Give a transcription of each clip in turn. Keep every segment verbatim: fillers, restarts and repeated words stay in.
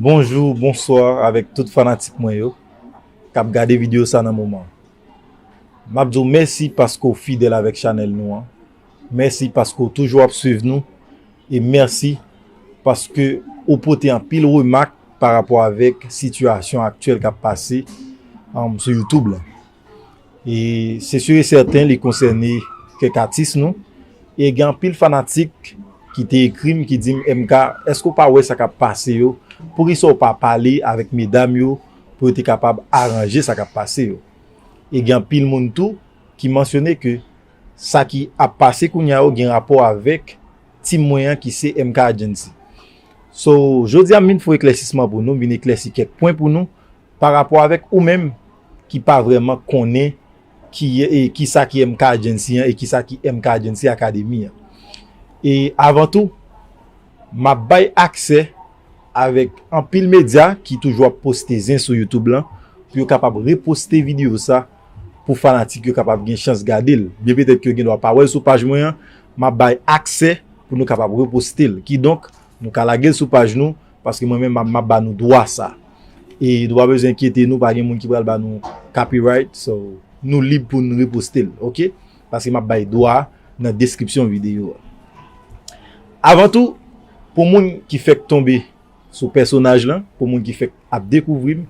Bonjou, bonswa avèk tout fanatik mwen yo k ap gade videyo sa nan moman. M ap di w mèsi paske w fidèl avèk chanèl nou an. Mèsi paske w toujou ap swiv nou. E mèsi paske ou pote anpil remak pa rapò avèk sitiyasyon aktyèl k ap pase, um, sou YouTube la. E se si e sèten li konsène kèk atis nou. E gen anpil fanatik ki te ekri m, ki di m, M K, èske w pa wè sa k ap pase yo? Poukisa w pa pale avèk medam yo pou yo te kapab aranje sa k ap pase yo? E gen anpil moun tou ki mansyone ke sa ki ap pase kounye a yo gen rapò avèk team mwen an ki se M K Agency. So, jodi a m vin fè eklèsisman pou nou, m vin eklèsi kèk pwen pou nou pa rapò avèk ou menm ki pa vrèman konnen ki, e, kisa ki M K Agency an e kisa ki M K Agency Academy an. E avan tou, m ap bay aksè avèk anpil medya ki toujou ap poste zen sou YouTube lan pou yo kapab reposte videyo sa pou fanatik yo kapab gen chans gade l. Byen petèt ke yo gen dwa pa wè l sou paj mwen an, m ap bay aksè pou nou kapab reposte l. Kidonk, nou ka lage l sou paj nou, paske mwen menm m ap, m ap ba nou dwa sa. E nou pa bezwen enkyete nou, pa gen moun ki pral ba nou copyright, so nou lib pou n reposte l, oke? Paske m ap bay dwa a nan deskripsyon videyo a. Avan tou, pou moun ki fèk tonbe sou pèsonaj lan, pou moun ki fèk ap dekouvri m,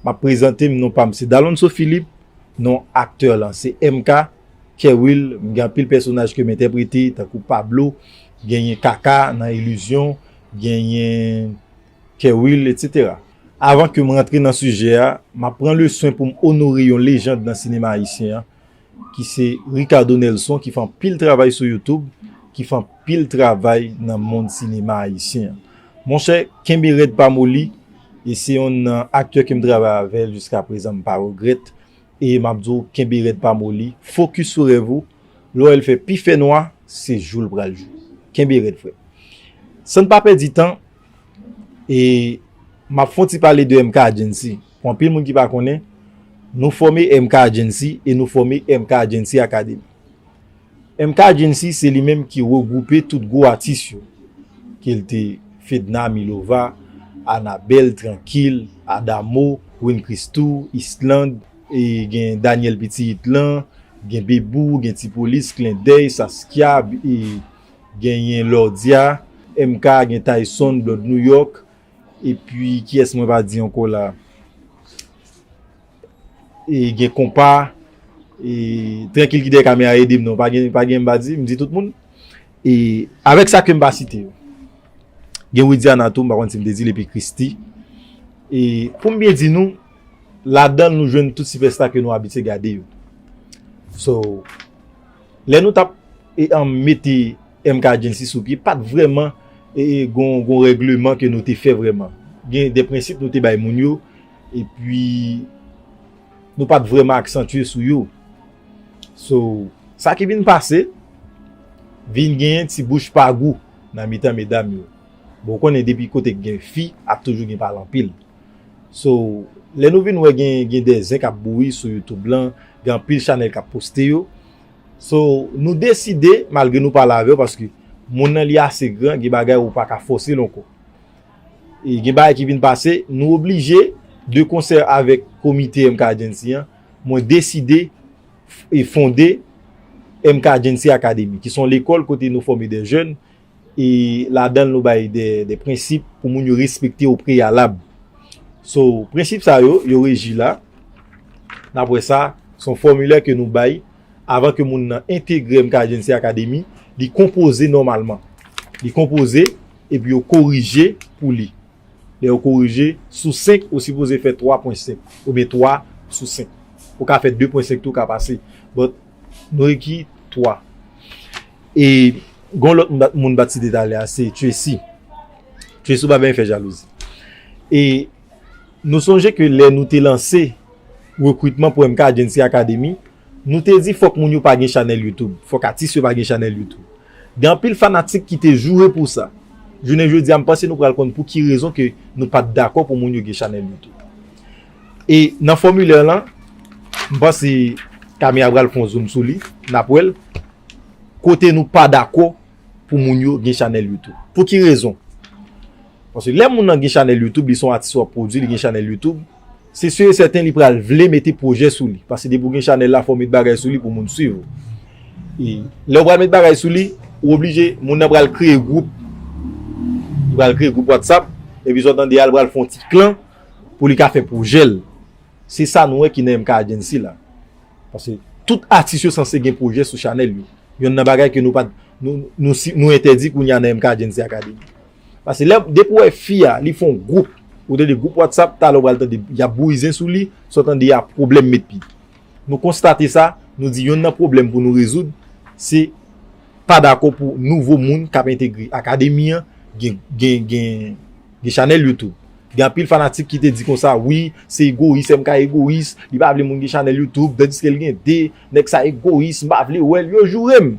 m ap prezante m, non pa m se Dalonso Philippe, non aktè lan se M K, Kerwill, m gen anpil pèsonaj ke m entèprete, tankou Pablo, genyen Kaka nan Ilizyon, genyen Kerwill, etsetera. Avan ke m rantre nan sijè a, m ap pran leswen pou m onore yon lejand nan sinema ayisyen an, ki se Ricardo Nelson, ki fè anpil travay sou YouTube, ki fè anpil travay nan mond sinema ayisyen an. Monchè, kenbe rèd pa moli, e se yonn nan aktè ke m travay avè l jiska prezan, m pa regrèt. E m ap di w, kenbe rèd pa moli, fokis sou rèv ou. Lè w wè l fè pi fè nwa, se jou l pral jou. Kenbe rèd, frè. San n pa pèdi tan, e m ap fè yon ti pale de M K Agency. Pou anpil moun ki pa konnen, nou fòme M K Agency e nou fòme M K Agency Academy. M K Agency se li menm ki regwoupe tout gwo atis yo, ke l te Fedna Milova, Anabel, Trankil, Adamo, Win Christoo, Island, e gen Daniel Pitit lan, gen Bebou, gen Ti Polis, Klendèy, Saskia, e genyen Lordia, M K, gen Tyson, Blonde New York, epi kiyès mwen pa di ankò la? E gen Konpa, e Trankil ki dèyè kamera ede m non, pa gen, pa gen m pa di, m di tout moun. E avèk sa ke m pa site yo. Gen Widiana tou, m pa konn si m te di l, epi Christie. E pou m byen di nou, ladan l nou jwenn tout sipèsta ke nou abitye gade yo. So, lè nou t ap, e, an, mete M K Agency sou pye, pa t vrèman, e, e, gon, gon règleman ke nou te fè vrèman. Gen de prensip nou te bay moun yo, epi nou pa t vrèman aksantye sou yo. So, sa ki vin pase, vin genyen ti bouch pa gou nan mitan medam yo. Bon, ou konnen depi kote k gen fi, ap toujou gen pale anpil. So, lè nou vin wè gen, gen de zen k ap bouyi sou YouTube lan, gen anpil chanèl k ap poste yo. So, nou deside, malgre nou pale avè yo, paske moun nan li ase gran, gen bagay ou pa ka fòse l ankò. E gen bagay ki vin pase, nou oblije, de konsè avèk komite M K Agency an, mwen deside f-, e fonde M K Agency Academy, ki se yon lekòl kote nou fòme de jèn, e ladan l nou bay de, de prensip pou moun yo respekte o preyalab. So, prensip sa yo, yo reji la. N ap wè sa, se yon fòmilè ke nou bay avan ke moun nan entegre M K Agency Academy, li konpoze nòmalman. Li konpoze, epi yo korije pou li. Lè yo korije, sou senk, ou sipoze fè twa pwen senk, oubyen twa sou senk. Ou ka fè de pwen senk tou, ka pase. But, nou rekri twa. E, gon lòt moun bat, moun bat site talè a, se Tracy. Tracy, ou pa byen fè jalouzi. E, nou sonje ke lè nou te lanse rekritman pou M K Agency Academy, nou te di fòk moun yo pa gen chanèl YouTube, fòk atis yo pa gen chanèl YouTube. Gen anpil fanatik ki te joure pou sa. Jounen jodi a, m panse nou pral konn pou ki rezon ke nou pa t dakò pou moun yo gen chanèl YouTube. E nan fòmilè lan, m panse kamera pral fè yon zoom sou li, n ap wè l, kote nou pa dakò pou moun yo gen chanèl YouTube. Pou ki rezon? Paske lè moun nan gen chanèl YouTube, li se yon atis w ap pwodui, li gen chanèl YouTube, se si e sèten li pral vle mete pwojè sou li. Paske depi w gen chanèl la, fò w met bagay sou li pou moun swiv ou. E lè w pral met bagay sou li, ou oblije, moun nan pral kreye gwoup. Li pral kreye gwoup WhatsApp, epi sa w tande a, li pral fè yon ti klan pou li ka fè pwojè l. Se sa nou wè ki nan M K Agency la. Paske tout atis yo sanse gen pwojè sou chanèl yo. Yonn nan bagay ke nou pa, nou, nou, si- nou entèdi kounye a nan M K Agency Academy. Paske lè, depi w wè fi a, li fè yon gwoup, ou tande gwoup WhatsApp, talè w pral tande, y ap bouyi zen sou li, sa w tande a pwoblèm met pye. Nou konstate sa, nou di yonn nan pwoblèm pou nou rezoud, se pa dakò pou nouvo moun k ap entegre akademi an gen, gen, gen, gen chanèl YouTube. Gen anpil fanatik ki te di konsa, wi, se egoyis, M K egoyis, li pa vle moun gen chanèl YouTube, tandiske l gen de, nèg sa egoyis, m pa vle wè l, yo joure m.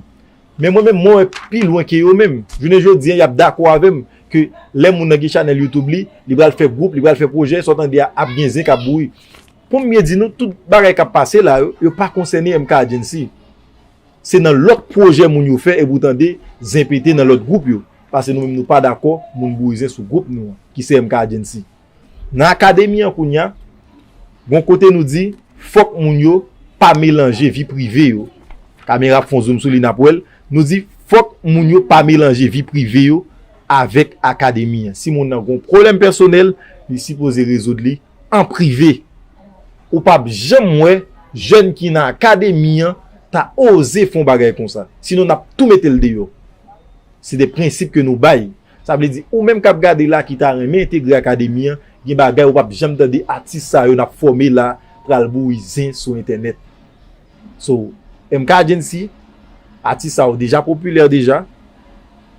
Men mwen menm, mwen wè pi lwen ke yo menm. Jounen jodi a, y ap dakò avè m ke lè moun nan gen chanèl YouTube li, li pral fè gwoup, li pral fè pwojè, sa w tande a ap gen zen k ap bouyi. Pou m byen di nou, tout bagay k ap pase la yo, yo pa konsène M K Agency. Se nan lòt pwojè moun yo fè epi w tande zen pete nan lòt gwoup yo. Paske nou menm nou pa dakò moun bouyi zen sou gwoup nou an, ki se M K Agency. Nan akademi an kounye a, gon kote nou di, fòk moun yo pa melanje vi prive yo. Kamera ap fè yon zoom sou li, n ap wè l. Nou di, fòk moun yo pa melanje vi prive yo avèk akademi an. Si moun nan gon pwoblèm pèsonèl, li sipoze rezoud li an prive. Ou p ap janm wè jèn ki nan akademi an ta oze fè yon bagay konsa. Sinon, n ap tou mete l deyò. Se de prensip ke nou bay. Sa vle di, ou menm k ap gade la ki ta renmen entegre akademi an, gen bagay ou p ap janm tande atis sa yo n ap fòme la pral bouyi zen sou entènèt. So, M K Agency, atis sa yo deja popilè deja.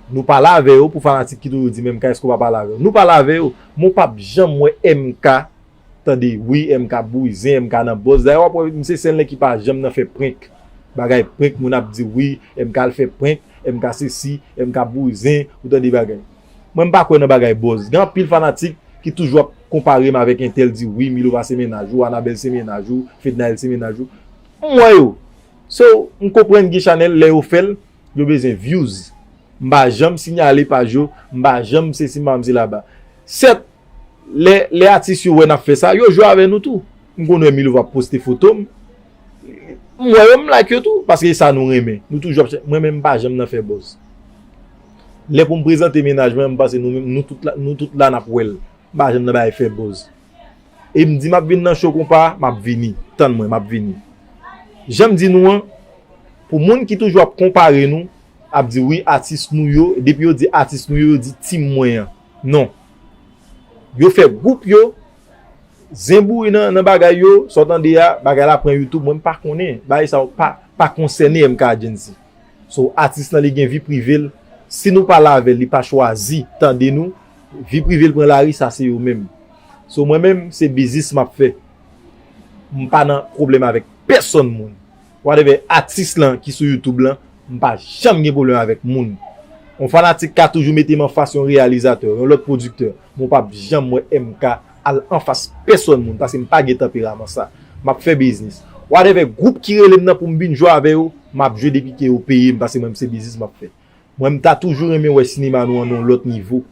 Nou pale avè yo pou fanatik ki toujou di, men M K, èske w pa pale avè yo? Nou pale avè yo, men w p ap janm wè M K tande, wi, M K ap bouyi zen, M K nan buzz. Dayè, w ap wè, misye se yon nèg ki pa janm nan fè prank. Bagay prank, moun ap di, wi, M K al fè prank, M K sesi, M K ap bouyi zen, ou tande bagay. Mwen, m pa kwè nan bagay buzz. Gen anpil fanatik ki toujou ap konpare m avèk entèl, di, wi, Milo pa se mennaj ou, Anabèl se mennaj ou, Fednaelle se mennaj ou. M wè yo. So, m konprann gen chanèl, lè yo fè l, yo bezwen views. M pa janm siyale paj yo, m pa janm sesi, m pa janm se laba. Sèt, lè, lè atis yo wè n ap fè sa, yo jwe avè nou tou. M konn wè Milo ap poste foto m. M wè yo, m like yo tou, paske e sa nou renmen. Nou toujou ap chè-, mwen menm, m pa janm nan fè buzz. Lè pou m prezante mennaj mwen, m panse nou menm, nou tout la, nou tout la n ap wè l. M pa janm nan bay fè buzz. E m di m ap vin nan show konpa, m ap vini. Tann mwen, m ap vini. Jan m di nou an, pou moun ki toujou ap konpare nou, ap di wi, atis nou yo, depi yo di atis nou yo, yo di team mwen an. Non. Yo fè gwoup yo, zen bouyi nan, nan bagay yo, sa w tande a, bagay la pran YouTube, mwen m pa konnen. Bagay sa yo pa, pa konsène M K Agency. So, atis lan li gen vi prive l. Si nou pale avè l, li pa chwazi tande nou, vi prive l pran lari, sa se yo menm. So, mwen menm, se biznis m ap fè. M pa nan pwoblèm avèk pèsonn moun. Whatever atis lan ki sou YouTube lan, m pa janm gen pwoblèm avèk moun. Yon fanatik ka toujou mete m anfas yon reyalizatè, yon lòt pwodiktè, men w p ap janm wè M K al anfas pèsonn moun, paske m pa gen tanperaman sa. M ap fè biznis. Whatever gwoup ki rele m nan pou m vin jwe avè yo, m ap jwe depi ke yo peye m, paske mwen, se biznis m ap fè. Mwen, m ta toujou renmen wè sinema nou an nan yon lòt nivo.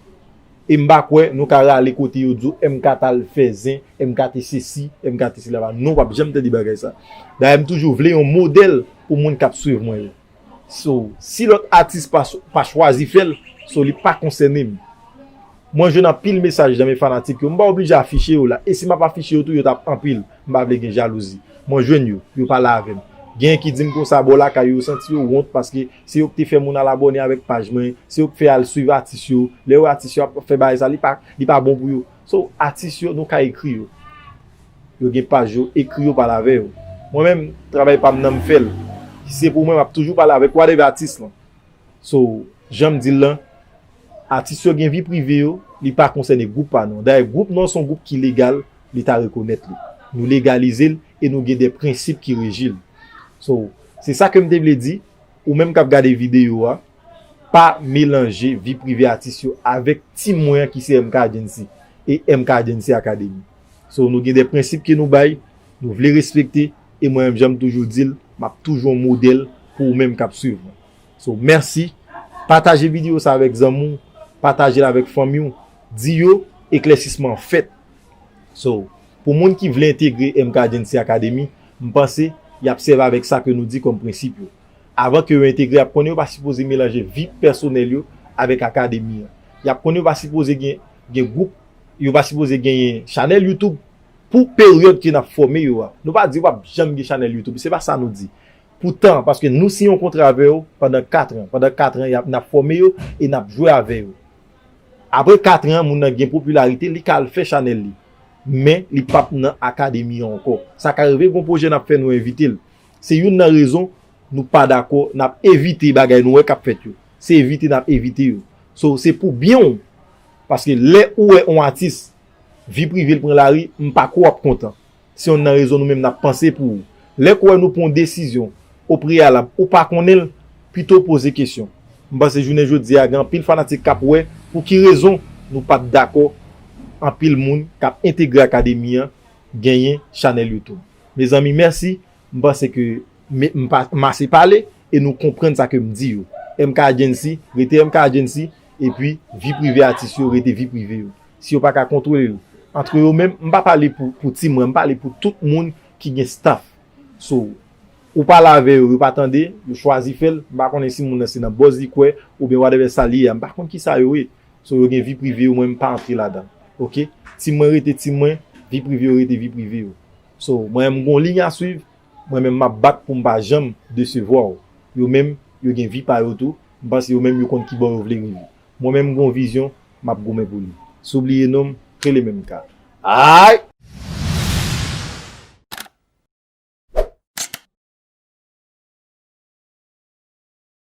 E m pa kwè nou ka rale kote yo di w M K t al fè zen, M K te sesi, M K te sela. Non, w p ap janm tande bagay sa. Dayè, m toujou vle yon modèl pou moun k ap swiv mwen yo. So, si lòt atis pa, pa chwazi fè l, so, li pa konsène m. Mwen jwenn anpil mesaj nan men fanatik yo. M pa oblije afiche yo la. E si m ap afiche yo tou, yo t ap anpil. M pa vle gen jalouzi. Mwen jwenn yo, yo pale avè m. Genyen ki di m konsa, bò lakay yo, yo santi yo wont paske se yo ki te fè moun al abòne avèk paj mwen, se yo ki fè al swiv atis yo. Lè yo wè atis yo ap fè bagay sa, li pa, li pa bon pou yo. So, atis yo, nou ka ekri yo. Yo gen paj yo, ekri yo, pale avè yo. Mwen menm, travay pa m nan m fè l. Si se pou mwen, m ap toujou pale avèk whatever atis lan. So, jan m di l lan, atis yo gen vi prive yo, li pa konsène gwoup pa nou an. Dayè, gwoup nou an se yon gwoup ki legal, Leta rekonèt li. Nou legalize l e nou gen de prensip ki reji l. So, se sa ke m te vle di, ou menm k ap gade videyo a, pa melanje vi prive atis yo avèk team mwen an ki se M K Agency e M K Agency Academy. So, nou gen de prensip ke nou bay, nou vle respekte, e mwen menm, jan m toujou di l, m ap toujou yon modèl pou ou menm k ap swiv mwen. So, mèsi. Pataje videyo sa avèk zanmi w, pataje l avèk fanmi w. Di yo, eklèsisman an fèt. So, pou moun ki vle entegre M K Agency Academy, m panse y ap sèvi avèk sa ke nou di kòm prensip yo. Avan ke yo entegre, y ap konnen yo pa sipoze melanje vi pèsonèl yo avèk akademi an. Y ap konnen yo pa sipoze gen, gen gwoup, yo pa sipoze genyen chanèl YouTube pou peryòd ke n ap fòme yo a. Nou pa di yo p ap janm gen chanèl YouTube, se pa sa nou di. Poutan, paske nou siyen yon kontra avè yo pandan kat an. Pandan kat an, y ap, n ap fòme yo e n ap jwe avè yo. Apre kat an, moun nan gen popilarite, li ka al fè chanèl li. Men, li p ap nan akademi an ankò. Sa ka rive, gon pwojè n ap fè, nou envite l. Se youn nan rezon nou pa dakò, n ap evite bagay nou wè k ap fèt yo. Se evite n ap evite yo. So, se pou byen w. Paske lè ou wè yon atis, vi prive l pran lari, m pa kwè w ap kontan. Se youn nan rezon nou menm n ap panse pou ou. Lè k ou wè nou pran yon desizyon o preyalab, ou pa konnen l, pito w poze kesyon. M panse jounen jodi a, gen anpil fanatik k ap wè pou ki rezon nou pa t dakò anpil moun k ap entegre akademi an genyen chanèl YouTube. Mezanmi, mèsi. M panse ke m, m pa, m ase pale e nou konprann sa ke m di yo. M K Agency, rete M K Agency, epi vi prive atis yo, rete vi prive yo. Si yo pa ka kontwole yo, antre yo menm, m pa pale pou, pou Ti Mwen, m pale pou tout moun ki gen staff. So, ou pale avè yo, yo pa tande, yo chwazi fè l, m pa konnen si moun nan se nan buzz li kwè, oubyen whatever sa li ye a, m pa konn kisa yo ye. So, yo gen vi prive yo, mwen m pa antre ladan. Oke? Ti Mwen rete Ti Mwen, vi prive yo rete vi prive yo. So, mwen menm m gon liy a swiv, mwen menm m ap bat pou m pa janm desevwa w. Yo menm, yo gen vi pa yo tou, m panse yo menm yo konn kibò yo vle rive. Mwen menm m gon vizyon, m ap goumen pou li. Si w bliye non m, rele menm ka. Ay!